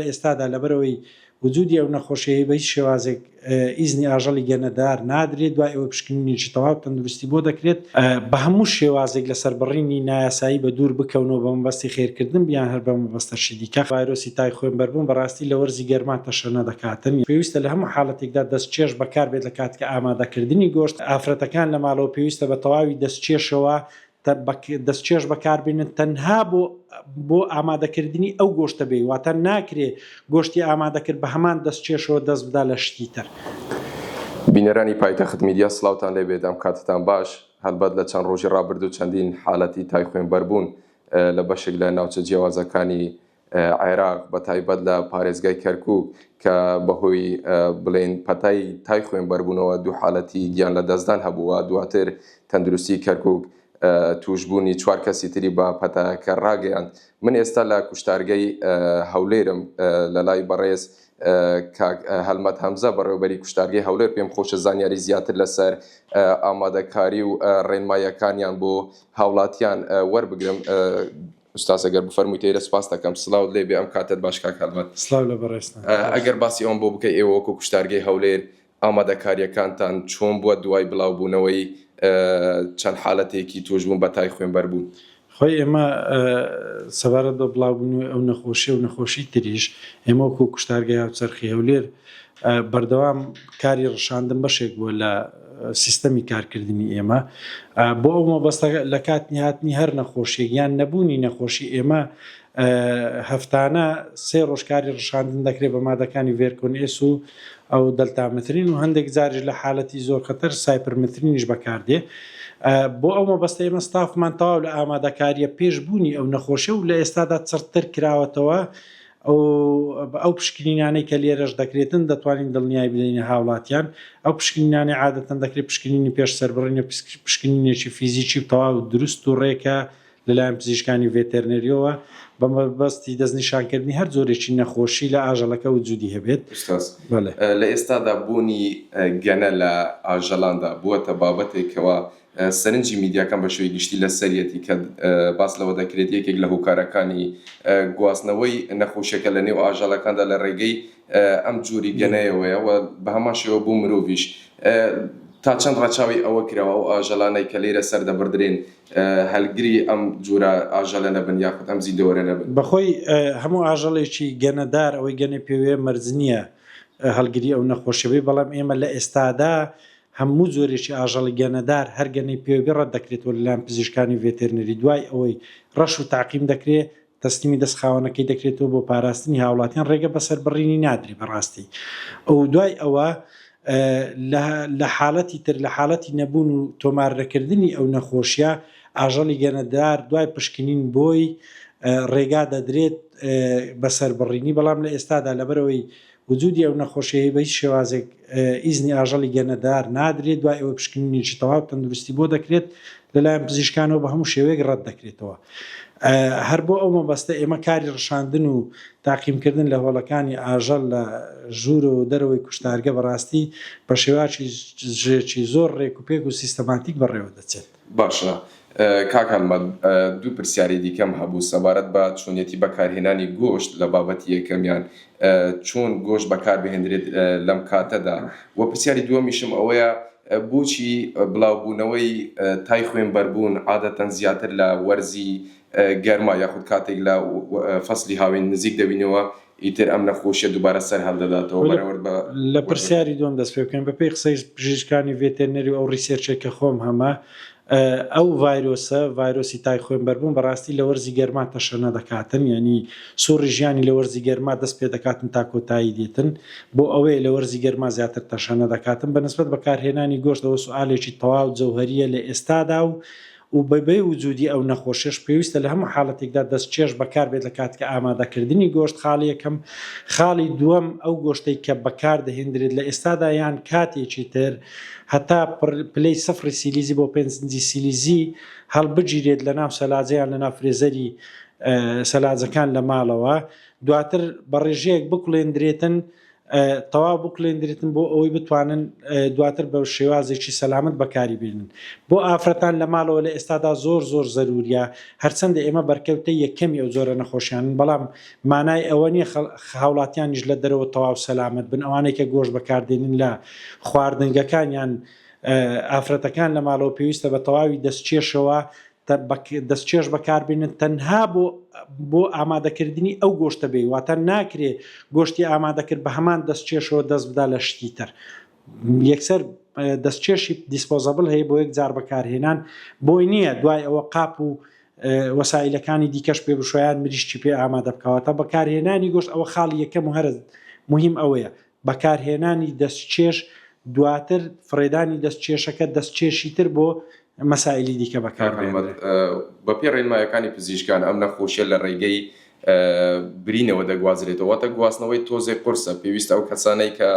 لە ئێستادا لەبەرئەوەی وجودی ئەو نەخۆشیەی بە هیچ شێوازێک ئیزنی ئاژەڵی گەنەدار نادرێت دوای ئەوەی پشکنینێکی تەواو تەندروستی بۆ دەکرێت، بە هەموو شێوازێک لە سەربڕینی نایاسایی بە دوور بکەونەوە بە مەبەستی خێرکردن یان هەر بە مەبەستەشی دیکە. ڤایرۆسی تای خوێنبەربوون بەڕاستی لە وەرزی گەرما تەشەنە دەکاتن، پێویستە لە هەموو حاڵەتێکدا دەستکێش بەکاربێت لە کاتکە ئامادەکردنی گۆشت، ئافرەتەکان لە ماڵەوە پێویستە بە تەواوی دەستکێشەوە دەستکێش بەکاربێنن تەنها بۆ بۆ ئامادەکردنی ئەو گۆشتە بێ واتە ناکرێ گۆشتی ئامادەکرد بە هەمان دەستکێشەوە دەست بدا لە شتی تر. بینەرانی پایتەخت میدیا سڵاوتان لێ بێت ئەم کاتەتان باش، هەلبەت لە چەند ڕۆژی ڕابردوو چەندین حالەتی تای خوێنبەربوون لە بەشێک لە ناوچە جیاوازەکانی عێراق بە تایبەت لە پارێزگای کەرکوک کە بەهۆی بڵێین پەتای تای خوێنبەربوونەوە دوو حالەتی گیان لەدەستدان هەبوو و دواتر تەندروستی کەرکوک تووشبوونی چوار کەسی تری بە پەتاکە ڕاگەیاند. من ئێستا لە کوشتارگەی هەولێرم لەلای بەڕێز کاک هەلمەت هەمزە بەڕێوەبەری کوشتارگەی هەولێر پێم خۆشە زانیاری زیاتر لەسەر ئامادەکاری و ڕێنماییەکانیان بۆ هاوڵاتیان وەربگرم. ئوستاز ئەگەر بفەرموویت ئێرە سوپاست دەکەم. سڵاوت لێ بێ ئەم کاتەت باش کاک هەڵمەت. سڵاو لە بەڕێزتان. ئەگەر باسی ئەوەم بۆ بکەی ئێوە وەکو کوشتارگەی هەولێر ئامادەکاریەکانتان چۆن بووە دوای بڵاوبوونەوەی چەند حالەتێکی توشبوون بە تای خوێنبەربوون؟ خۆی ئێمە سەبارەت بە بڵاوبوونەوەی ئەو نەخۆشیە و نەخۆشی تریش ئێمە وەکو کوشتارگەی هاوچەرخی هەولێر بەردەوام کاری ڕشاندن بەشێک بووە لە سیستەمی کارکردنی ئێمە بۆ ئەو مەبەستە لە کاتنی هاتنی هەر نەخۆشیێک یان نەبوونی نەخۆشی ئێمە هەفتانە سێ ڕۆژ کاری ڕشاندن دەکرێت بە مادەکانی ڤێرکۆن ئێس و ئەو دەلتامترین و هەندێک جاریش لە حالەتی زۆر خەتەر سایپرمترینیش بەکاردێ بۆ ئەو مەبەستە ئێمە ستافمان تەواو لە ئامادەکاریە پێش بوونی ئەو نەخۆشیە و لە ئێستادا چڕتر کراوەتەوە ئەو پشکنینانەی کە لێرەش دەکرێتن دەتوانین دڵنیای بدەینە هاوڵاتیان، ئەو پشکنینانەی عادەتەن دەکرێت پشکنینی پێش سەربڕینە پشکنینێکی فیزیکی و تەواو دروست و ڕێکە لەلایەن پزیشکانی ڤێتێرنەریەوە بە مەبەستی دەستنیشانکردنی هەر جۆرێکی نەخۆشی لە ئاژەڵەکە وجودی هەبێت. ئوستاز، بەڵێ. لە ئێستادا بوونی گەنە لە ئاژەڵاندا بووەتە بابەتێک کەوا سەرنجی میدیاکان بە شێوەی گشتی لەسەریەتی کە باس لەوە دەکرێت یەکێک لە هۆکارەکانی گواستنەوەی نەخۆشیەکە لە نێو ئاژەڵەکاندا لە ڕێگەی ئەم جۆری گەنەیەوەیە و بە هەمان شێوە بۆ مرۆڤیش تا چەند ڕەچاوی ئەوە کراوە ئەو ئاژەڵانەی کە لێرە سەردەبڕدرێن هەلگری ئەم جۆرە ئاژەلە نەبن یاخود ئەم زیندەوەرە نەبن؟ بەخۆی هەموو ئاژەڵێکی گەنەدار ئەوەی گەنەی پێوەیە مەرج نییە هەڵگری ئەو نەخۆشیە بێت، بەڵام ئێمە لە ئێستادا هەموو جۆرێکی ئاژەڵی گەنەدار هەر گەنەی پێوە بێ ڕەت دەکرێتەوە لەلایەن پزیشکانی ڤێتێرنەری دوای ئەوەی ڕەش و تەعقیم دەکرێ تەسلیمی دەست خاوەنەکەی دەکرێتەوە بۆ پاراستنی هاوڵاتیان ڕێگە بە سەربڕینی نادرێ بەڕاستی و دوای ئەوە لە حالەتی تر لە حالەتی نەبوون و تۆمار نەکردنی ئەو نەخۆشیە ئاژەڵی گەنەدار دوای پشکنین بۆی ڕێگا دەدرێت بە سەربڕینی بەڵام لە ئێستادا لەبەرئەوەی وجودی ئەو نەخۆشیەی بە هیچ شێوازێک ئیزنی ئاژەڵی گەنەدار نادرێت، دوای ئەوەی پشکنینێکی تەواو تەندروستی بۆ دەکرێت لەلایەن پزیشکانەوە بە هەموو شێوەیەک ڕەت دەکرێتەوە. هەر بۆ ئەو مەبەستە ئێمە کاری ڕشاندن و تاقیمکردن لە هۆڵەکانی ئاژەڵ لە ژوورەوە و دەرەوەی کوشتارگە بەڕاستی بە شێوازێکی زۆر ڕێکوپێک و سیستەماتیک بەڕێوە دەچێت. باشە کاک هەڵمەت دوو پرسیاری دیکەم هەبوو سەبارەت بە چۆنیەتی بەکارهێنانی گۆشت لە بابەتی یەکەمیان چۆن گۆشت بەکاربهێندرێت لەم کاتەدا و پرسیاری دووەمیشم ئەوەیە بۆچی بڵاوبوونەوەی تای خوێنبەربوون عادەتەن زیاتر لە وەرزی گەرما یاخود کاتێک لە فەسلی هاوین نزیک دەبینەوە ئیتر ئەم نەخۆشیە دووبارە سەر هەلدەداتەوە بەراورد بە لە پرسیاری دووەم دەست پێ بکەین، بەپێی قسەی پزیشکانی ڤێتێرنەری و ئەو research ەی کە خۆم هەمە، ئەو ڤایرۆسە، ڤایرۆسی تای خوێنبەربوون بەڕاستی لە وەرزی گەرما تەشەنە دەکاتن، یانی سوڕی ژیانی لە وەرزی گەرما دەست پێ دەکاتن تا کۆتایی دێتن، بۆ ئەوەیە لە وەرزی گەرما زیاتر تەشەنە دەکاتن، بە نسبەت بەکارهێنانی گۆشت ئەوە سوئالێکی تەواو جەوهەرییە لە ئێستادا و و بە بێ وجودی ئەو نەخۆشیەش پێویستە لە هەموو حالەتێکدا دەستکێش بەکار بێت لە کاتکە ئامادەکردنی گۆشت خاڵی یەکەم، خاڵی دووەم ئەو گۆشتەی کە بەکار دەهێندرێت لە ئێستادا یان کاتێکی تر هەتا پلەی سفری سیلیزی بۆ پێنجی سیلیزی هەڵبگیرێت لە ناو سەلاجە یان لە ناو فرێزەری سەلاجەکان لە ماڵەوە دواتر بە ڕێژەیەک بکوڵێندرێتن. تەواو بکولێندرێتن بۆ ئەوەی بتوانن دواتر بە شێوازێکی سەلامەت بەکاری بێنن. بۆ ئافرەتان لە ماڵەوە لە ئێستادا زۆر زۆر زەروریە، هەرچەندە ئێمە بەرکەوتەی یەکەمی ئەو جۆرە نەخۆشیانن بەڵام مانای ئەوە نیە هاوڵاتیانیش لە دەرەوە تەواو سەلامەت بن، ئەوانەی کە گۆشت بەکاردێنن لە خواردنگەکانیان ئافرەتەکان لە ماڵەوە پێویستە بە تەواوی دەستکێشەوە دەستکێش بەکاربێنن تەنها بۆ بۆ ئامادەکردنی ئەو گۆشتە بێ واتە ناکرێ گۆشتی ئامادەکرد بە هەمان دەستکێشەوە دەست بدا لە شتی تر یەکسەر دەستکێشی disposable هەیە بۆ یەک جار بەکارهێنان بۆی نییە دوای ئەوە قاپ و وەسائیلەکانی دیکەش پێ بشۆیان مریشکی پێ ئامادە بکەوەتە بەکارهێنانی گۆشت ئەوە خاڵی یەکەم و هەرە مهم ئەوەیە بەکارهێنانی دەستکێش دواتر فڕێدانی دەستکێشەکە دەستکێشی تر بۆ مەسائیلی دیکە بەکار کاک هەڵمەت بهێنرێت. بەپێی ڕێنمایەکانی پزیشکان ئەم نەخۆشیە لە ڕێگەی برینەوە دەگوازرێتەوە واتە گواستنەوەی تۆزێک قورسە پێویستە ئەو کەسانەی کە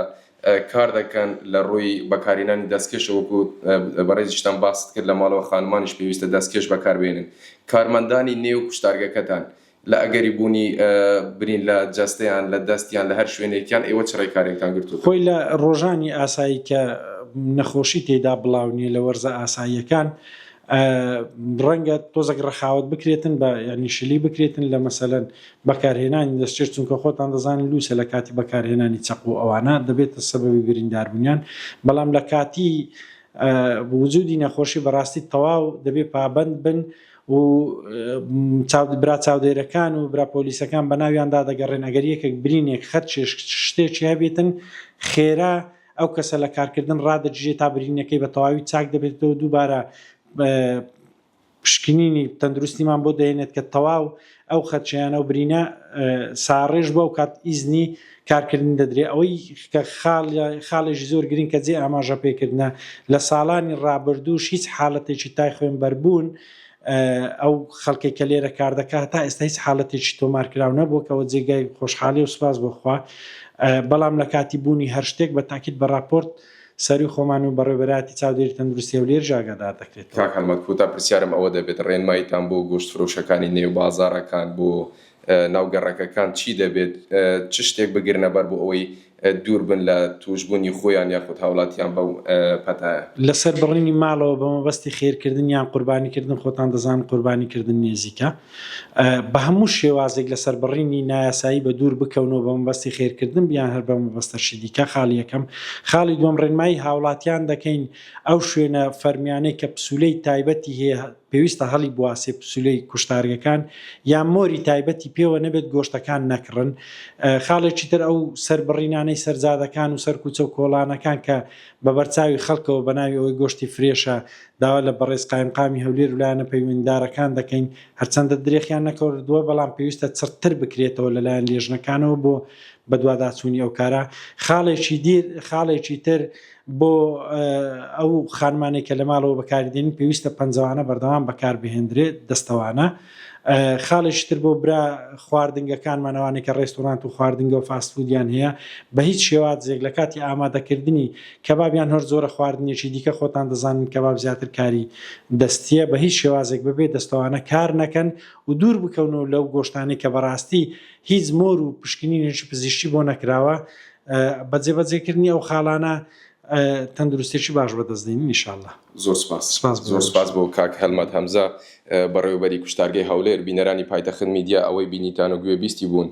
کار دەکەن لە ڕووی بەکارهێنانی دەستکێشە وەکو بەڕێزیشتان باست کرد لە ماڵەوە خانمانیش پێویستە دەستکێش بەکاربێنن کارمەندانی نێو کوشتارگەکەتان لە ئەگەری بوونی برین لە جەستەیان، لە دەست یان لە هەر شوێنێکیان، ئێوە چ ڕێکارێکتان گرتووەتە خۆی لە ڕۆژانی ئاسایی کە نەخۆشی تێیدا بڵاو نییە لە وەرزە ئاساییەکان ڕەنگە تۆزێک ڕەخاوەت بکرێتن بە یانی شلی بکرێتن لە مەسەلەن بەکارهێنانی دەستکێش چونکە خۆتان دەزانن لووسە لە کاتی بەکارهێنانی چەقۆ ئەوانە دەبێتە سەبەبی برینداربوونیان بەڵام لە کاتی وجودی نەخۆشی بەڕاستی تەواو دەبێ پابەند بن و برا چاودێرەکان و برا پۆلیسەکان بەناویاندا دەگەڕێن ئەگەر یەکێک برینێک خەرچێک شتێکی هەبێتن خێرا ئەو کەسە لە کارکردن ڕادەگیرێت تا برینەکەی بە تەواوی چاک دەبێتەوە دووبارە پشکنینی تەندروستیمان بۆ دەهێنێت کە تەواو ئەو خەرچیانە و برینە ساڕێژ بووە و کات ئیزنی کارکردن دەدرێ ئەوەی کە خاڵێکی زۆر گرنگ کە جێ ئاماژە پێکردنە لە ساڵانی ڕابردووش هیچ حاڵەتێکی تای خوێنبەربوون ئەو خەڵکێک کە لێرە کار دەکات تا ئێستا هیچ حاڵەتێکی تۆمارکراو نەبووە کەەوە جێگای خۆشحاڵی و سپاس بۆ خوا بەڵام لە کاتی بوونی هەر شتێک بە تاکید بە راپۆرت سەروی خۆمان و بەڕێوەبەرایەتی چاودێری تەندروستی هەولێریش ئاگادار دەکرێتەوە. کاک هەڵمەت کۆتا پرسیارم ئەوە دەبێت ڕێنماییتان بۆ گۆشتفرۆشەکانی نێو بازاڕەکان بۆ ناو گەڕەکەکان چی دەبێت چ شتێک بگرنە بەر بۆ ئەوەی دوور بن لە تووشبوونی خۆیان یاخود هاوڵاتیان بەو پەتایە؟ لەسەر بڕینی ماڵەوە بە مەبەستی خێرکردن یان قوربانی کردن خۆتان دەزانن قوربانی کردن نێزیکە بە هەموو شێوازێک لەسەر بڕینی نایاسایی بە دوور بکەونەوە بە مەبەستی خێرکردن بیان هەر بە مەبەستەشی دیکە خاڵی یەکەم خاڵی دووەم ڕێنمایی هاوڵاتیان دەکەین ئەو شوێنە فەرمیانەی کە پسولەی تایبەتی هەیە پێویستە هەڵی بواسێ پسولەی کوشتارگەکان یان مۆری تایبەتی پێوە نەبێت گۆشتەکان نەکڕن خاڵێکی تر ئەو سەربڕینانەی سەرجادەکان و سەر کوچە و کۆڵانەکان کە بە بەرچاوی خەڵکەوە بە ناوی ئەوەی گۆشتی فرێشە داوا لە بەڕێز قایمقامی هەولێر و لایەنە پەیوەندیدارەکان دەکەین هەرچەندە درێخیان نەکردووە بەڵام پێویستە چڕتر بکرێتەوە لەلایەن لێژنەکانەوە بۆ بەدواداچوونی ئەو کارە خاڵێکی دیر خاڵێکی تر بۆ ئەو خانمانەی کە لە ماڵەوە بەکاری دێنن پێویستە پەنجەوانە بەردەوام بەکار بهێندرێت دەستەوانە خاڵێکی تر بۆ برا خواردنگەکانمان ئەوانەی کە ڕێستۆرانت و خواردنگە و fast food یان هەیە بە هیچ شێوازێک لە کاتی ئامادەکردنی کەباب یان هەر جۆرە خواردنێکی دیکە خۆتان دەزانن کەباب زیاتر کاری دەستیە بە هیچ شێوازێک بەبێ دەستەوانە کار نەکەن و دوور بکەون و لەو گۆشتانەی کە بەڕاستی هیچ مۆر و پشکنینێکی پزیشکی بۆ نەکراوە بە جێبەجێکردنی ئەو خاڵانە تەندروستێکی باش بەدەست دێنین ان شاء اللە. زۆر سوپاس. سپاس بۆ زۆر سوپاس بۆ کاک هەڵمەت هەمزە بەڕێوەبەری کوشتارگەی هەولێر بینەرانی پایتەخت میدیا ئەوەی بینیتان و گوێ بیستی بوون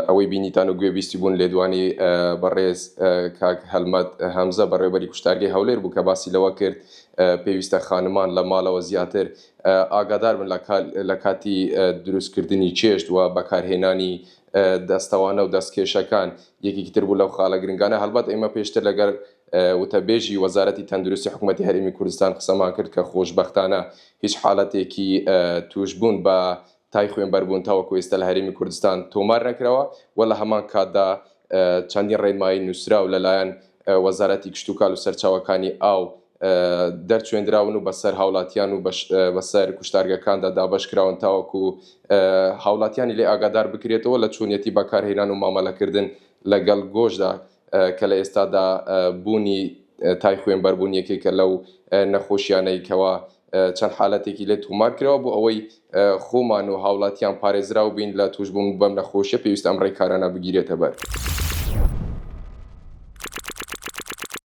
ئەوەی بینیتان و گوێ بیستی بوون لێدوانی بەڕێز کاک هەڵمەت هەمزە بەڕێوەبەری کوشتارگەی هەولێر بوو کە باسی لەوە کرد پێویستە خانمان لە ماڵەوە زیاتر ئاگادار بن لە کاتی دروستکردنی چێشت و بەکارهێنانی دەستەوانە و دەستکێشەکان یەکێکی تر بوو لەو خاڵە گرنگانە هەڵبەت ئێمە پێشتر لەگەڵ وتەبێژی وەزارەتی تەندروستی حکومەتی هەرێمی کوردستان قسەمان کرد کە خۆشبەختانە هیچ حاڵەتێکی تووشبوون بە تای خوێنبەربوون تاوەکو ئێستا لە هەرێمی کوردستان تۆمار نەکراوە و لە هەمان کاتدا چەندین ڕێنمایی نووسراو لەلایەن وەزارەتی کشتوکال و سەرچاوەکانی ئاو دەرچوێندراون و بەسەر هاوڵاتیان و بەسەر کوشتارگەکاندا دابەشکراون تاوەکو هاوڵاتیانی لێ ئاگادار بکرێتەوە لە چۆنیەتی بەکارهێنان و مامەلەکردن لەگەڵ گۆشتدا کە لە ئێستادا بوونی تای خوێنبەربوون یەکێکە لەو نەخۆشیانەی کەوا چەند حالەتێکی لێ تۆمار کراوە بۆ ئەوەی خۆمان و هاوڵاتیان پارێزراو بین لە توشبوون بەم نەخۆشیە پێویستە ئەم ڕێکارانە بگیرێتە بەر.